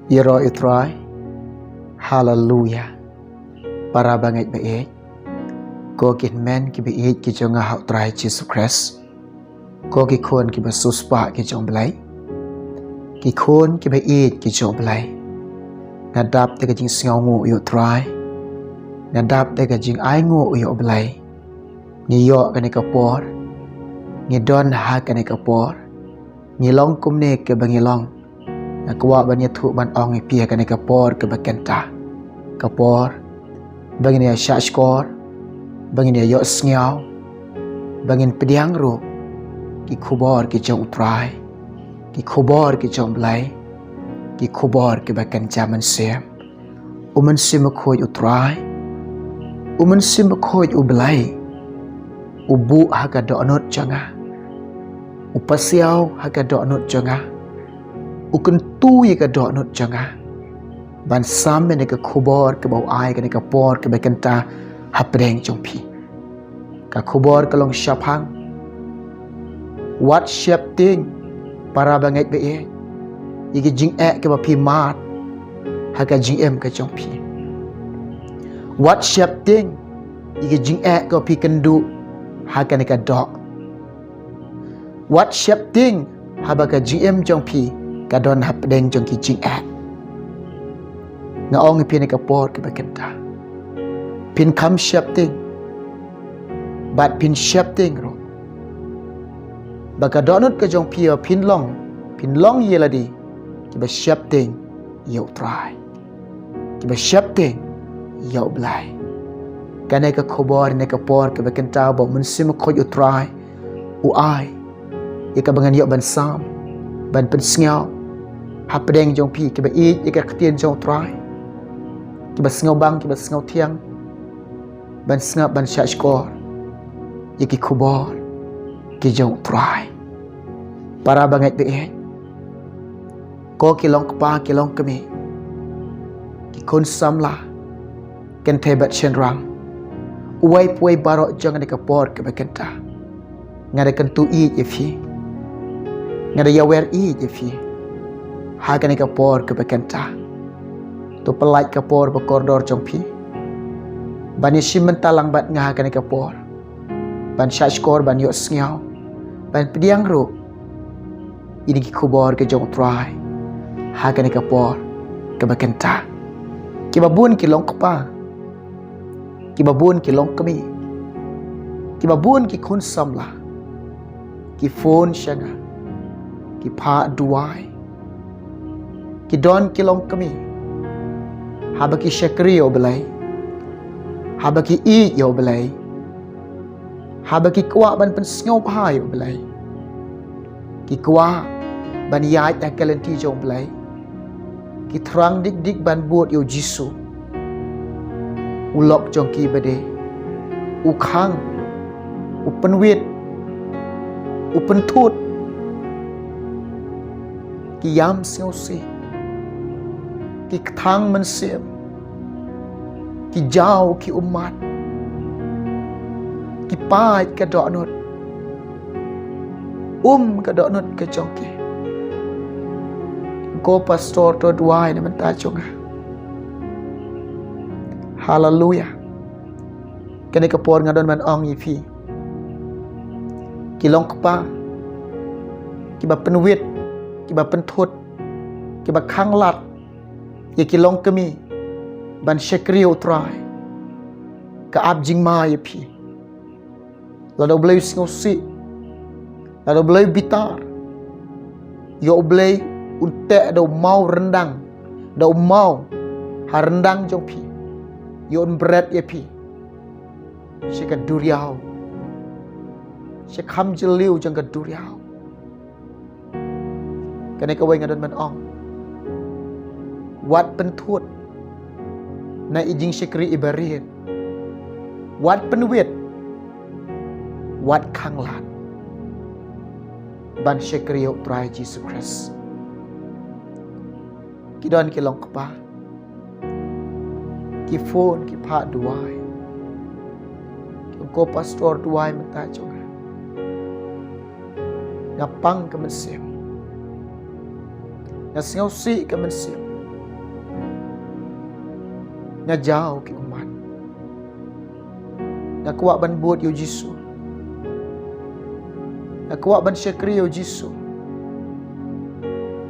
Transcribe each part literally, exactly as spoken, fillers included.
Ïaroh ïa u Trai. Haleluya. Para bangeit ba ïeit, ko ki hynmen ki ba ïeit ki jong nga ha u Trai Jisu Khrist, ko ki khun ki ba siewspah ki jong u Blei, ki khun ki ba ïeit ki jong u Blei. Nga dap da ka jingsngewnguh ïa u Trai, nga dap da ka jingainguh ïa u Blei. Ngi ïoh kane ka por, ngi don ha kane ka por, ngi long kumne kaba ngi long. Nga kwah ban ïathuh ban ong ïa phi ha kane ka por kaba kynta, ka por ba ngin ïa shahshkor, ba ngin ïa ïohsngew, ba ngin pdiang ruh ki khubor ki jong u Trai, ki khubor ki jong u Blei, ki khubor kiba kynja mynsiem. U Mynsiem Bakhuid u Trai, u Mynsiem Bakhuid u Blei, u buh ha ka dohnud jong nga, u pasiaw ha ka dohnud jong nga, u kyntu ïa ka dohnud jong nga ban sam ïa ka khubor kaba u ai ha kane ka por kaba kynta hapdeng jong phi. Ka khubor ka long shaphang wat sheptieng, para bangeit ba ïeit, ïa ka jingeh kaba phi mad ha ka jingim ka jong phi. Wat sheptieng ïa ka jingeh kaba phi kynduh ha kane ka doh. Wat sheptieng haba ka jingim jong phi ka don hapdeng jong ki jingeh. Nga ong ïa phi ha kane ka por kaba kynta, phin kham sheptieng, bad phin sheptieng ruh ba ka dohnud ka jong phi ba phin long, phin long ïa lade kiba sheptieng ïa u Trai, kiba sheptieng ïa u Blei. Kane ka khubor ha kane ka por kaba kynta ba u Mynsiem Bakhuid u Trai u ai ïa kaba ngan ïoh ban sam, ban pynsngew hapdeng jong phi kiba ïeit ïa ka ktien jong u Trai, kiba sngewbang, kiba sngewthiang ban sngap, ban shahshkor ïa ki khubor ki jong u Trai. Para bangeit ba ïeit, ko ki long kpa, ki long kmie, ki khun samla, kynthei bad shynrang, uwei pa uwei baroh jong nga ha kane ka por kaba kynta, nga da kyntu ïeit ïa phi, nga da ïawer ïeit ïa phi ha kane ka por kaba kynta. To pyllait ka por ba kordor jong phi ban ïashim bynta lang bad nga ha kane ka por, ban shahshkor, ban ïohsngew, ban pdiang ruh ïa ki khubor ki jong u Trai ha kane ka por kaba kynta. Kiba bun ki long kpa, kiba bun ki long kmie, kiba bun ki khun samla ki phone sha nga, ki phah duwai. Ki don ki long kmie, haba ki shakri ïa u Blei, haba ki ïeit ïa u Blei, haba ki kwah ban pynsngewbha ïa u Blei, ki kwah ban ïaid ha ka lynti jong u Blei, ki thrang dik dik ban bud ïa u Jisu, u lok jong ki ba dei u khang, u pynwit, u pynthut. Ki ïam sngewsih, ki kthang mynsiem, ki jaw ki ummat, ki pait ka dohnud, um ka dohnud ka jong ki. Ko pastor, to duwai na bynta jong nga. Haleluya. Kane ka por nga don ban ong ïa phi, ki long kpa, kiba pynwit, kiba pynthut, kiba khanglad ïa ki long kmie ban shakri ïa u Trai, ka ap jingma ïa phi. Lada u Blei u sngewsih, lada u Blei u bitar, ïa u Blei un teh da u maw ryndang, da u maw ha ryndang jong phi, ïa un bret ïa phi sha ka duriaw, sha kham jylliew jong ka duriaw. Kane kawei nga don ban ong, wat pynthut na i jingshakri iba rit, wat pynwit, wat khanglad ban shakri ïa u Trai Jisu Khrist. Ki don ki long kpa, ki phone, ki phah duwai, ki ong, ko pastor, duwai mynta jong nga. Nga pang ka mynsiem, nga sngewsih ka mynsiem, Nga jaw ki ummat. Nga kwah ban bud ïa u Jisu. Nga kwah ban shakri ïa u Jisu.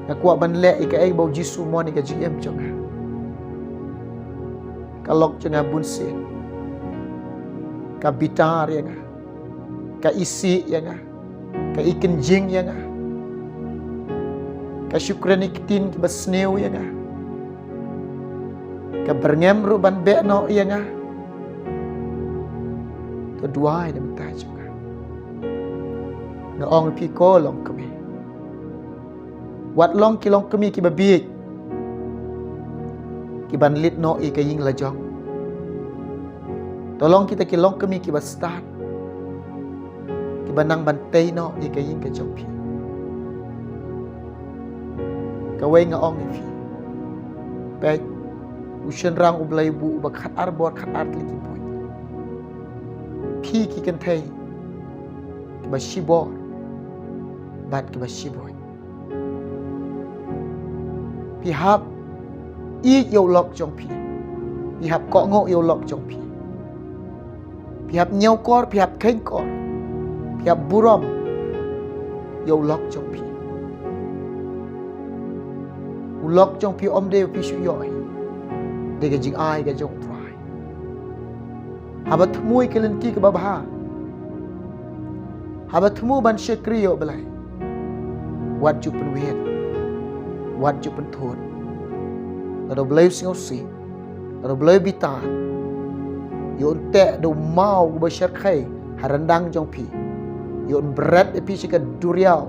Nga kwah ban leh ïa kaei ba u Jisu u mon ïa ka jingim jong nga. Ka lok jong nga bunsien ka bitar ïa nga, ka isih ïa nga, ka ikynjing ïa nga, ka shu kren ki ktien kiba sniew ïa nga, ka byrngem ruh ban beh noh ïa nga. To duwai na ka bynta jong nga. Nga ong ïa phi, ko longkmie, wat long ki longkmie kiba bieit, kiban leit noh ïa ka ïing la jong. To long kita ki longkmie kiba stad, kiba nang ban tei noh ïa ka ïing ka jong phi. Kawei nga ong ïa phi, peit, u shynrang u Blei u buh uba khat ar bor khat ar tylli ki buit. Phi ki kynthei kiba shibor bad kiba shibuit, phi hap ïeit ïa u lok jong phi. Phi hap kohnguh ïa u lok jong phi. Phi hap ñiewkor, phi hap kheiñkor, phi hap burom ïa u lok jong phi. U lok jong phi ym dei ba phi shu ïoh hi, dei ka jingai ka jong u Trai. Haba thmu ïa ka lynti kaba bha, haba thmu ban shakri ïa u Blei, wat ju pynwit, wat ju pynthut. Lada u Blei u sngewsih, lada u Blei u bitar, ïoh un teh da u maw uba shyrkhei ha ryndang jong phi, ïoh un bret ïa phi sha ka duriaw,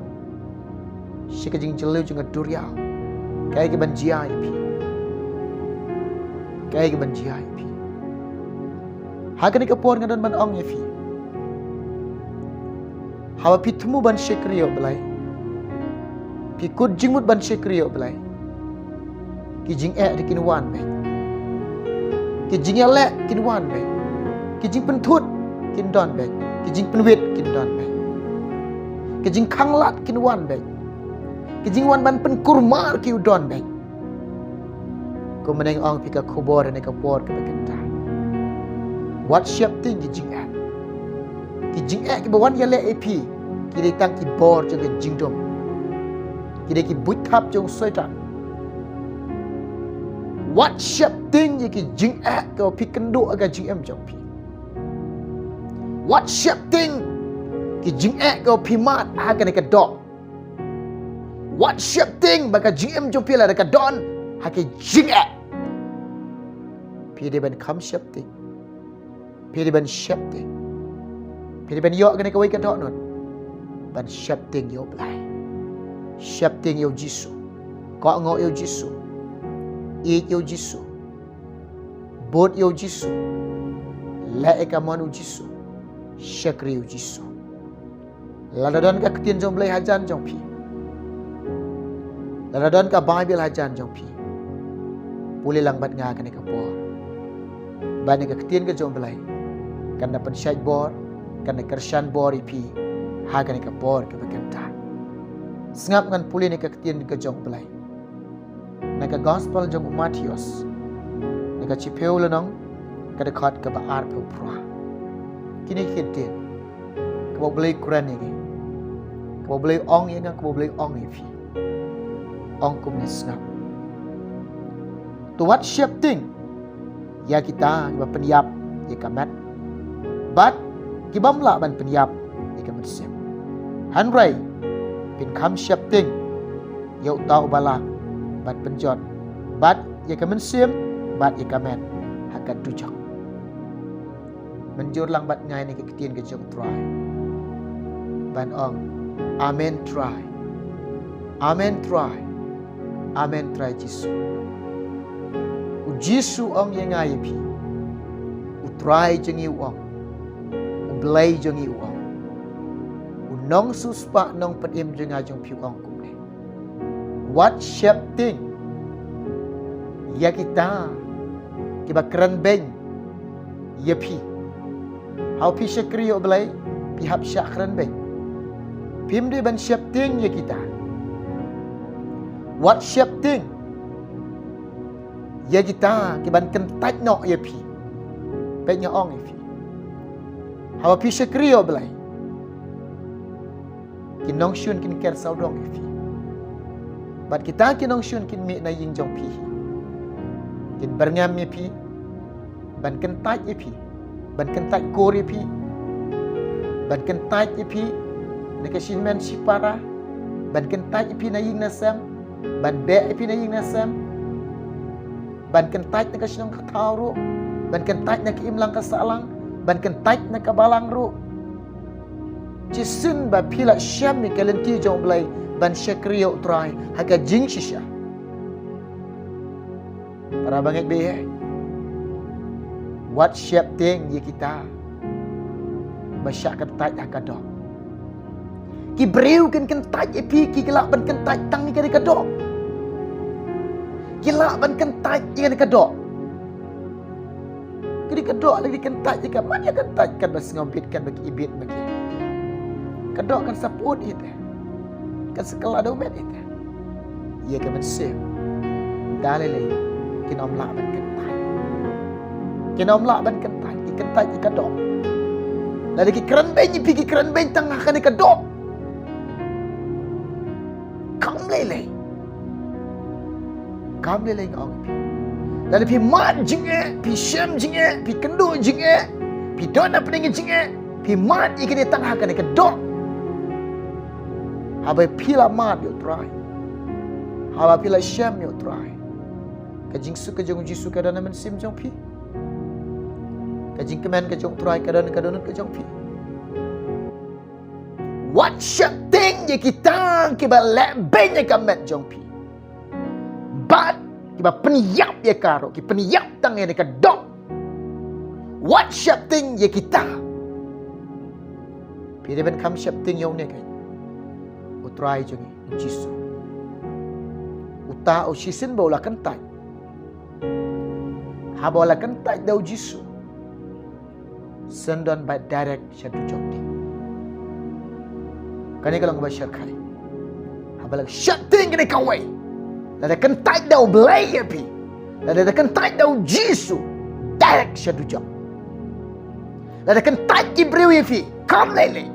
sha ka jingjylliew jong ka duriaw. Kaei kaban jia ïa phi? Kaei kaban jia ïa phi? Ha kane ka por nga don ban ong ïa phi, haba phi thmu ban shakri ïa u Blei, phi kut jingmut ban shakri ïa u Blei, ki jingeh te kin wan beit. Ki jingïaleh kin wan beit. Ki jingpynthut kin don beit. Ki jingpynwit kin don beit. Ki jingkhanglad kin wan beit. Ki jingwan ban pynkulmar ki u don beit. Kumne nga ong ïa phi ka khubor ha kane ka por kaba kynta. Wat sheptieng ki jingeh. Ki jingeh kiba wan ïaleh ïa phi ki dei tang ki bor jong ka jingdum. Ki dei ki buit thap jong u Soitan. Wat sheptieng ïa ki jingeh kaba phi kynduh ha ka jingim jong phi. Wat sheptieng ki jingeh kaba phi mad ha kane ka doh. Wat sheptieng ba ka jingim jong phi lada ka don ha ki jingeh, phi dei ban kham sheptieng. Phi dei ban sheptieng. Phi dei ban ïoh kane kawei ka dohnud, ban sheptieng ïa u Blei. Sheptieng ïa u Jisu. Kohnguh ïa u Jisu. Ïeit ïa u Jisu. Bud ïa u Jisu. Leh ïa ka mon u Jisu. Shakri ïa u Jisu. Lada don ka ktien jong u Blei hajan jong phi, lada don ka Baibl hajan jong phi, pule lang bad nga kane ka por. Bad ïa ka ktien ka jong u Blei kan da pynshait bor, kan da kyrshan bor ïa phi ha kane ka por kaba kynta. Sngap, ngan pule ïa ka ktien ka jong u Blei na ka Gospel jong u Mathaios, na ka shiphew lynnong, ka dkhot kaba arphew phra. Kine ki ktien kaba u Blei u kren ïa ngi, kaba u Blei u ong ïa nga, kaba u Blei u ong ïa phi. Ong kumne, sngap. To wat sheptieng ïa kita kiba pynïap ïa ka met bad ki bym lah ban pynïap ïa ka mynsiem. Hynrei phin kham sheptieng ïa uta uba lah ban pynjot bad ïa ka mynsiem bad ïa ka met ha ka dujok. Mynjur lang bad nga ïa kane ka ktien ka jong u Trai, ban ong, Amen Trai. Amen Trai. Amen Trai Jisu. U Jisu u ong ïa nga ïa phi, u Trai jong ngi u ong, u Blei jong ngi u ong, u nongsiewspah nongpynim jong nga jong phi u ong kumne. Wat sheptieng ïa kita kiba kren beiñ ïa phi. Haba phi shakri ïa u Blei, phi hap shah kren beiñ. Phim dei ban sheptieng ïa kita. Wat sheptieng ïa kita ki ban kyntait noh ïa phi. Peit nga ong ïa phi, haba phi shakri ïa U Blei, ki nongshun kin ker sawdong ïa phi. Bad kita ki nongshun kin mih na ïing jong phi, kin byrngem ïa phi, ban kyntait ïa phi, ban kyntait kur ïa phi, ban kyntait ïa phi na ka shimen shipara, ban kyntait ïa phi na ïing na sem, ban beh ïa phi na ïing na sem, ban kyntait na ka shnong ka thaw ruh, ban kyntait na ka imlang ka sahlang, ban kyntait na ka balang ruh. Shisien ba phi la shem ïa ka lynti jong U Blei ban shakri ïa U Trai ha ka jingshisha. Para bangeit, bad wat sheptieng ïa kita ba shah kyntait ha ka doh. Ki briew kin kyntait ïa phi, ki lah ban kyntait tang ïa kane ka doh. Ki lah ban kyntait ïa kane ka doh. Kane ka doh lei, kyntait ïa ka, man ïa kyntait katba sngewbit, katba ki ibit ma ki. Ka doh kan sa pyut ïa te, kan sa kylla da u met ïa te. Ïa ka mynsiem, da lei lei kin ym lah ban kyntait. Kin ym lah ban kyntait, ki kyntait ïa ka doh. Lada ki kren beiñ ïa phi, ki kren beiñ tang ha kane ka doh. Kam lei lei. Kam lei lei nga ong ïa phi. Lada phi mad jingeh, phi shem jingeh, phi kynduh jingeh, phi don ha pdeng jingeh, phi mad ïa kine tang ha kane ka doh. Haba phi la mad ïa U Trai, haba phi la shem ïa U Trai, ka jingsuk ka jong U Jisu ka don ha mynsiem jong phi. Ka jingkmen ka jong U Trai ka don ha ka dohnud ka jong phi. Wat sheptieng ïa kita kiba leh beiñ ïa ka met jong phi, bad kiba pynïap ïa ka ruh, ki pynïap tang ïa kane ka doh. Wat sheptieng ïa kita. Phi dei ban kham sheptieng ïa une keiñ, U Trai jong ngi, U Jisu. Uta u shisien ba u la kyntait, haba u la kyntait da U Jisu, shen don beit direct sha dujok ding. Kane ka long kaba shyrkhei. Haba la sheptieng kane kawei, lada kyntait da U Blei ïa phi, lada kyntait da U Jisu, direct sha dujok. Lada kyntait ki briew ïa phi, kam lei lei.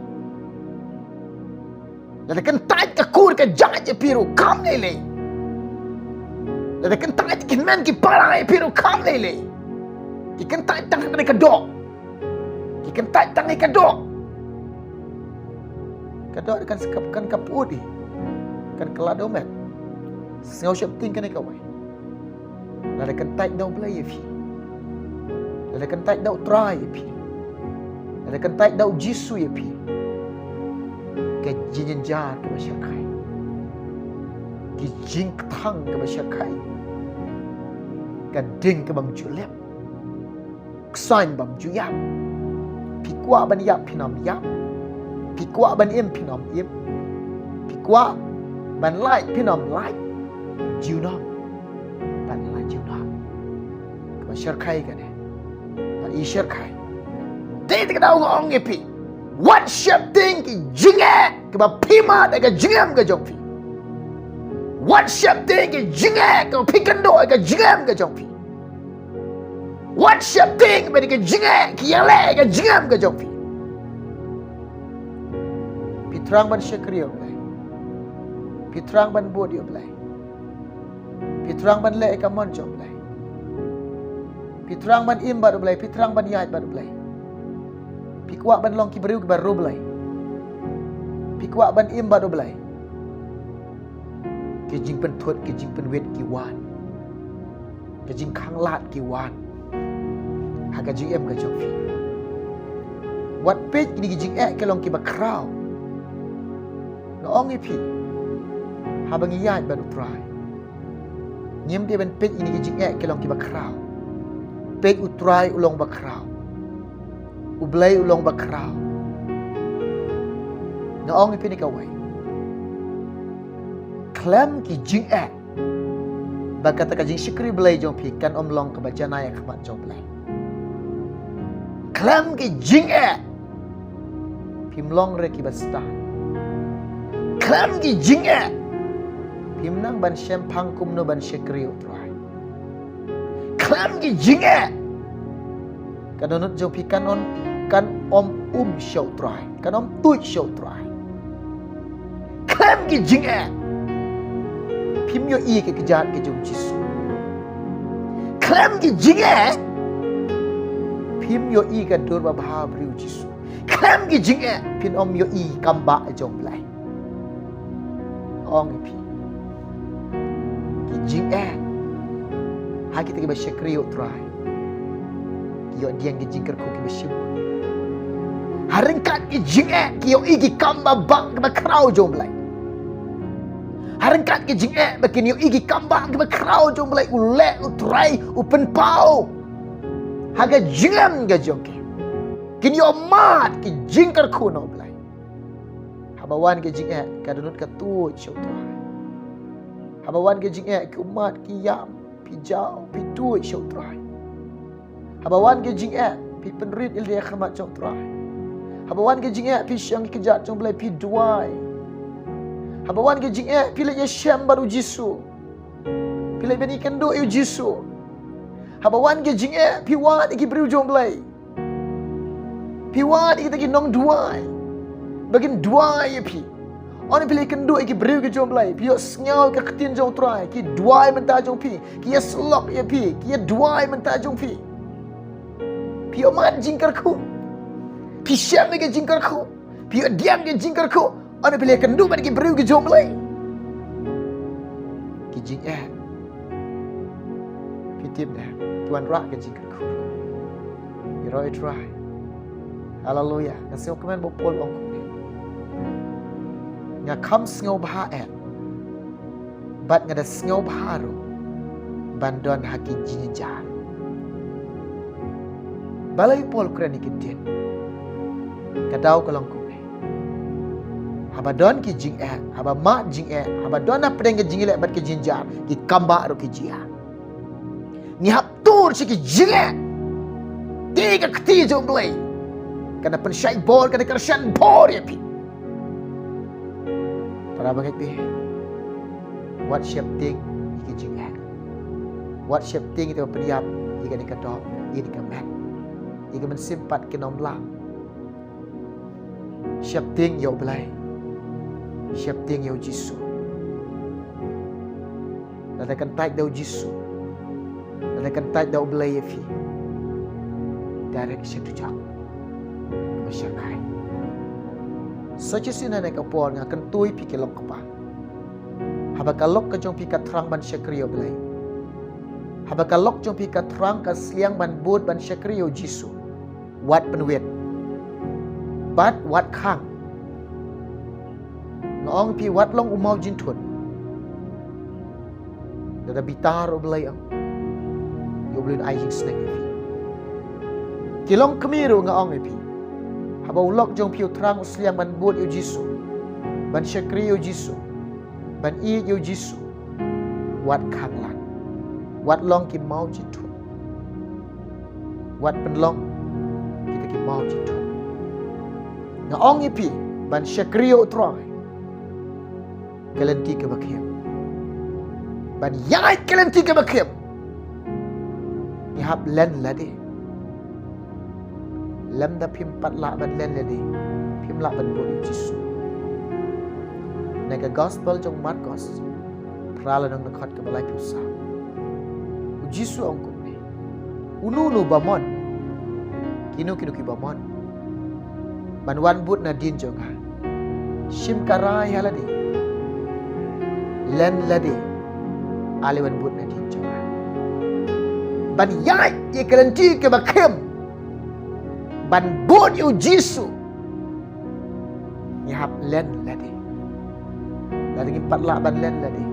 Lada kyntait ka kur ka jait ïa phi ruh, kam lei lei. Lada kyntait ki hynmen ki para ïa phi ruh, kam lei lei. Ki kyntait tang ha kane ka doh. Ki kyntait tang ha ka doh. Ka doh kan sa kap, kan kap pyut hi, kan kylla da u met. Sngew sheptieng kane kawei. Lada kyntait da U Blei ïa phi, lada kyntait da U Trai ïa phi, lada kyntait da U Jisu ïa phi, ka jingjynjar kaba shyrkhei, ki jingkthang kaba shyrkhei, ka ding kaba ym ju lip, ksain bym ju ïap. Phi kwah ban ïap, phin ym ïap. Phi kwah ban im, phin ym im. Phi kwah ban lait, phin ym lait. Junom ban lait, junom. Kaba shyrkhei kane, ba i shyrkhei. Te te ka daw nga ong ïa phi, wat sheptieng ki jingeh kiba phi mad ha ka jingim ka jong phi. Wat sheptieng ki jingeh kiba phi kynduh ha ka jingim ka jong phi. Wat sheptieng ba ki jingeh ki ïaleh ha ka jingim ka jong phi. Phi thrang ban shakri ïa U Blei, phi thrang ban bud ïa U Blei, phi thrang ban leh ïa ka mon jong U Blei, phi thrang ban im bad U Blei, phi thrang ban ïaid bad U Blei. Phi kwah ban long ki briew kiba riewblei. Phi kwah ban im bad U Blei. Ki jingpynthut, ki jingpynwit ki wan, ki jingkhanglad ki wan ha ka jingim ka jong phi. Wat peit kine ki jingeh ki long kiba khraw. Nga ong ïa phi, haba ngi ïaid bad U Trai, ngim dei ban peit ïa kine ki jingeh ki long kiba khraw. Peit U Trai u long ba khraw. U Blei u long ba khraw. Nga ong ïa phi kane kawei, khlem ki jingeh, ba kata ka jingshakri Blei jong phi kan ym long kaba janai ha khmat jong U Blei. Khlem ki jingeh, phim long re kiba stad. Khlem ki jingeh, phim nang ban shemphang kumno ban shakri U Trai. Khlem ki jingeh, ka dohnud jong phi kan ym, kan ym um sha U Trai, kan ym tuid sha U Trai. Khlem ki jingeh, phim ïohi ka kjat ka jong U Jisu. Khlem ki jingeh, phim ïohi ka dur babha briew U Jisu. Khlem ki jingeh, phin ym ïohi kam bah jong U Blei. Ong ïa phi, ki jingeh ha kita kiba shakri ïa U Trai, ki ïoh dieng ki jingkyrkhu kiba shim. Ha ryngkat ki jingeh, ki ïohi ki kam babang kaba khraw jong U Blei. Ha ryngkat ki jingeh ba kin ïohi ki kam babang kaba khraw jong U Blei, U leh U Trai, U pynpaw ha ka jingim ka jong ki. Kin ïoh mad ki jingkyrkhu na U Blei. Haba wan ki jingeh, ka dohnud ka tuid sha U Trai. Haba wan ki jingeh, ki ummat ki ïam, phi jaw, phi tuid sha U Trai. Haba wan ki jingeh, phi pynrit ïalade ha khmat jong U Trai. Haba wan ki jingeh, phi shong ïa ka kjat jong U Blei, phi duwai. Haba wan ki jingeh, phi leit ïashem bad U Jisu. Phi leit ban ïakynduh ïa U Jisu. Haba wan ki jingeh, phi wad ïa ki briew jong U Blei. Phi wad ïa kita ki nongduwai ba kin duwai ïa phi. Ynda phi leit ïakynduh ïa ki briew ki jong U Blei, phi ïohsngew ïa ka ktien jong U Trai, ki duwai mynta jong phi, ki ïasyllok ïa phi, ki ïaduwai mynta jong phi. Phi ïoh mad jingkyrkhu. Phi shem ïa ka jingkyrkhu. Phi ïoh dieng ka jingkyrkhu. Ynda phi leit ïakynduh bad ki briew ki jong U Blei. Ki jingeh, phi tip ne, ki wanrah ka jingkyrkhu. Ïaroh ïa U Trai. Haleluya. Nga sngewkmen ba u Paul u ong kumne: Nga kham sngewbha eh, bad nga da sngewbha ruh ban don ha ki jingjynjar. Balei u Paul u kren ïa ki ktien? Ka daw ka long kumne: Haba don ki jingeh, haba mad jingeh, haba don hapdeng ki jingïaleh bad ki jingjynjar, ki kam bah ruh ki jia. Ngi hap tur sha ki jingeh. Te ka kti jong U Blei kan pynshai bor, kan kyrshan bor ïa phi. Para bangeit, phi wat sheptieng ïa ki jingeh. Wat sheptieng ïa kaba pynïap ïa kane ka doh, ïa kane ka met, ïa ka mynsiem pat kin ym lah. Sheptieng ïa U Blei. Sheptieng ïa U Jisu. Lada kyntait da U Jisu, lada kyntait da U Blei ïa phi, direct sha dujok ba shyrkhei. Sa shisien ha kane ka por nga kyntu ïa phi ki long kpa. Haba ka lok ka jong phi ka thrang ban shakri ïa U Blei, haba ka lok jong phi ka thrang ka sliang ban bud ban shakri ïa U Jisu, wat pynwit bad wat khang. Nga ong ïa phi, wat long u maw jingthut. Lada bitar U Blei, ong, ïa U Blei un ai jingsneng ïa phi. Ki longkmie ruh nga ong ïa phi, haba u lok jong phi u thrang u sliang ban bud ïa U Jisu, ban shakri ïa U Jisu, ban ïeit ïa U Jisu, wat khang lad. Wat long ki maw jingthut. Wat pynlong kita ki maw jingthut. Nga ong ïa phi, ban shakri ïa U Trai, ka lynti kaba khim. Ban ïaid ka lynti kaba khim, ngi hap len lade. Lymda phim pat lah ban len lade, phim lah ban bud ïa U Jisu. Na ka gospel jong u Markos, phra lynnong, dkhot kaba laiphew saw, U Jisu u ong kumne: Uno uno ba mon, kino kino kiba mon, ban wan bud nadien jong nga, shim ka rai ha lade, len lade, ale wan bud nadien jong nga. Ban ïaid ïa ka lynti kaba khim, ban bud ïa U Jisu, ngi hap len lade. Lada ngim pat lah ban len lade,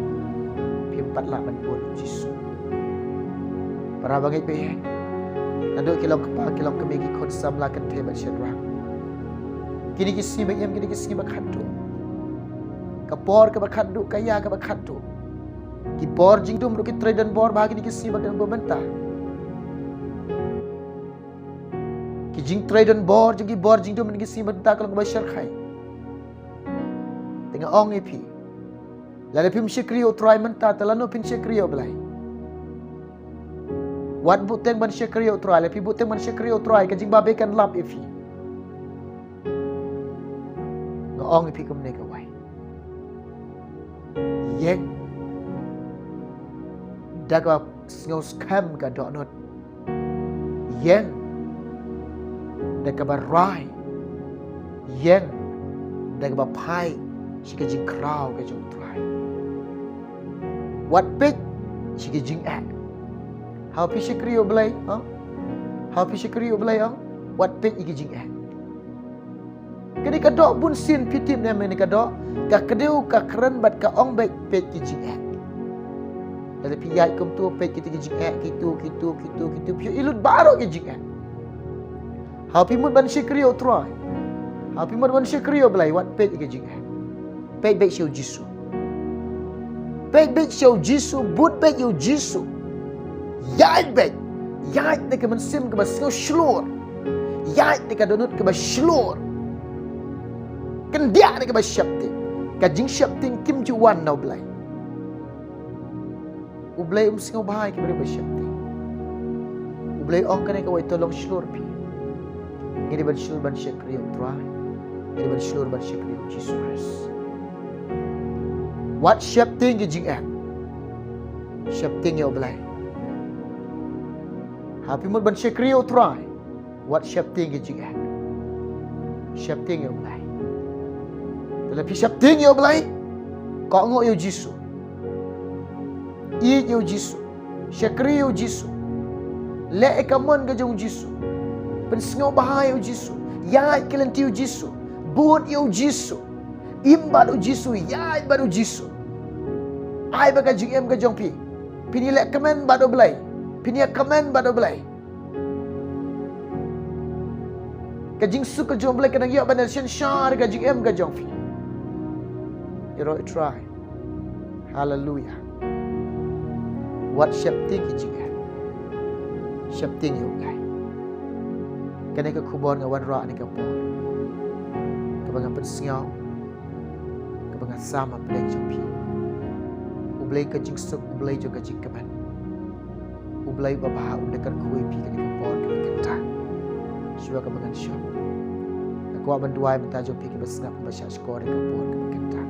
phim pat lah ban bud ïa U Jisu. Para bangeit, phi ïa, naduh ki longkpa, ki longkmie, ki khun samla kynthei bad shynrang, kine ki sngi ba im, kine ki sngi ba khatduh, ka por kaba khatduh, ka ïa kaba khatduh, ki bor jingdum ruh ki trei donbor bha kine ki sngi ba khatduh mynta. Ki jingtrei donbor jong ki bor jingdum kine ki sngi mynta ka long kaba shyrkhei. Te nga ong ïa phi, lada phim shakri ïa U Trai mynta, te lano phin shakri ïa U Blei? Wat buhteng ban shakri ïa u Trai. Lada phi buhteng ban shakri ïa u Trai, ka jingbha kan lap ïa phi. Nga ong ïa phi kumne kawei. Ïeng da kaba sngewskhem ka dohnud. Ïeng da kaba rai. Ïeng da kaba phai sha ka jingkhraw ka jong u Trai. Wat peit sha ka jingeh. Haba phi shakri ïa u Blei, ha? Haba phi shakri ïa u Blei, ha? Wat peit ïa ka jingeh. Kane ka doh bun sien phi tip ne em, kane ka doh, ka kdew, ka kren bad ka ong beit, peit ki jingeh. Lada phi ïaid kumto, peit kita ki jingeh, kito, kito, kito, kito, phi ïohi lut baroh ki jingeh. Haba phi mut ban shakri ïa u Trai. Haba phi mut ban shakri ïa u Blei, wat peit ki jingeh. Peit beit sha u Jisu. Peit beit sha u Jisu, bud beit ïa u Jisu. Ïaid beit. Ïaid da ka mynsiem kaba sngew shlur. Ïaid da ka dohnud kaba shlur. Kyndiah da kaba sheptieng. Ka jingsheptieng kim ju wan na u Blei. U Blei um sngewbha ïa ki briew ba sheptieng. U Blei ong kane kawei, to long shlur phi. Ngi dei ban shlur ban shakri ïa u Trai. Ngi dei ban shlur ban shakri ïa u Jisu Khrist. Wat sheptieng ki jingeh. Sheptieng ïa u Blei. Haba phi mut ban shakri ïa u Trai. Wat sheptieng ki jingeh. Sheptieng ïa u Blei. Lada phi sheptieng ïa u Blei, kohnguh ïa u Jisu. Ïeit ïa u Jisu. Shakri ïa u Jisu. Leh ïa ka mon ka jong u Jisu. Pynsngewbha ïa u Jisu. Ïaid ki lynti u Jisu. Bud ïa u Jisu. Im bad u Jisu, ïaid bad u Jisu. Ai ba ka jingim ka jong phi, phin ïaleh kmen bad u Blei. Phin ïakmen bad u Blei. Ka jingsuk ka jong u Blei ka nang ïoh ban synshar ka jingim ka jong phi. Ïaroh ïa u Trai. Haleluia. Wat sheptieng ki jingeh. Sheptieng ïa u Blei. Kane ka khubor nga wanrah ha kane ka por. Kaba nga pynsngew. Kaba nga sam ha pdeng jong phi. U Blei ka jingsuk, u Blei jong ka jingkmen. U Blei babha un da kyrkhu ïa phi ha kane ka por kaba kynta. Shuwa kaba ngan shong, nga kwah ban duwai mynta jong phi kiba sngap, kiba shahshkor ha kane ka por kaba kynta.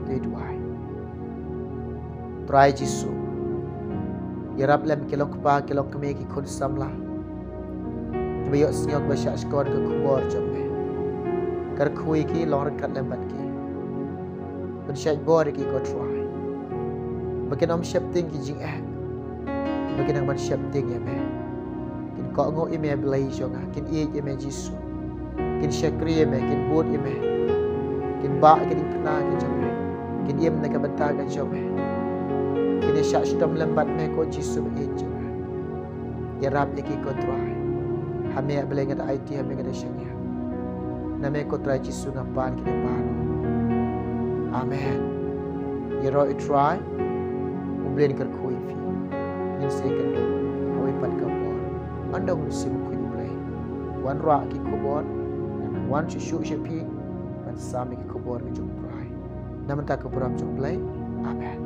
To duwai. Trai Jisu, ïarap lem ki long kpa, ki long kmie, ki khun samla kiba ïohsngew, kiba shahshkor ka khubor jong me. Kyrkhu ïa ki, long ryngkat lem bad ki. Pynshait bor ïa ki ko Trai, ba kin ym sheptieng ki jingeh, ba kin nang ban sheptieng ïa me. Kin kohnguh ïa me Blei jong nga, kin ïeit ïa me Jisu. Kin shakri ïa me, kin bud ïa me. Kin bah ïa ki diengphna ki jong me. Kin im na ka bynta ka jong me. Kin ïashah shitom lem bad me ko Jisu ba ïeit jong nga. Ïarap ïa ki ko Trai. Ha me Blei nga da aiti, ha me nga da shaniah. Na me ko Trai Jisu nga pan kine baroh. Amen. Ïaroh ïa u Trai. U Blei un kyrkhu ïa phi. Ngin sa ïakynduh ha kawei pat ka por. Ynda ngin sa ïakynduh, u Blei un wanrah ki khubor. Wan shuh shuh sha phi ban sam ïa ki khubor ka jong u Trai. Na bynta ka burom jong u Blei. Amen.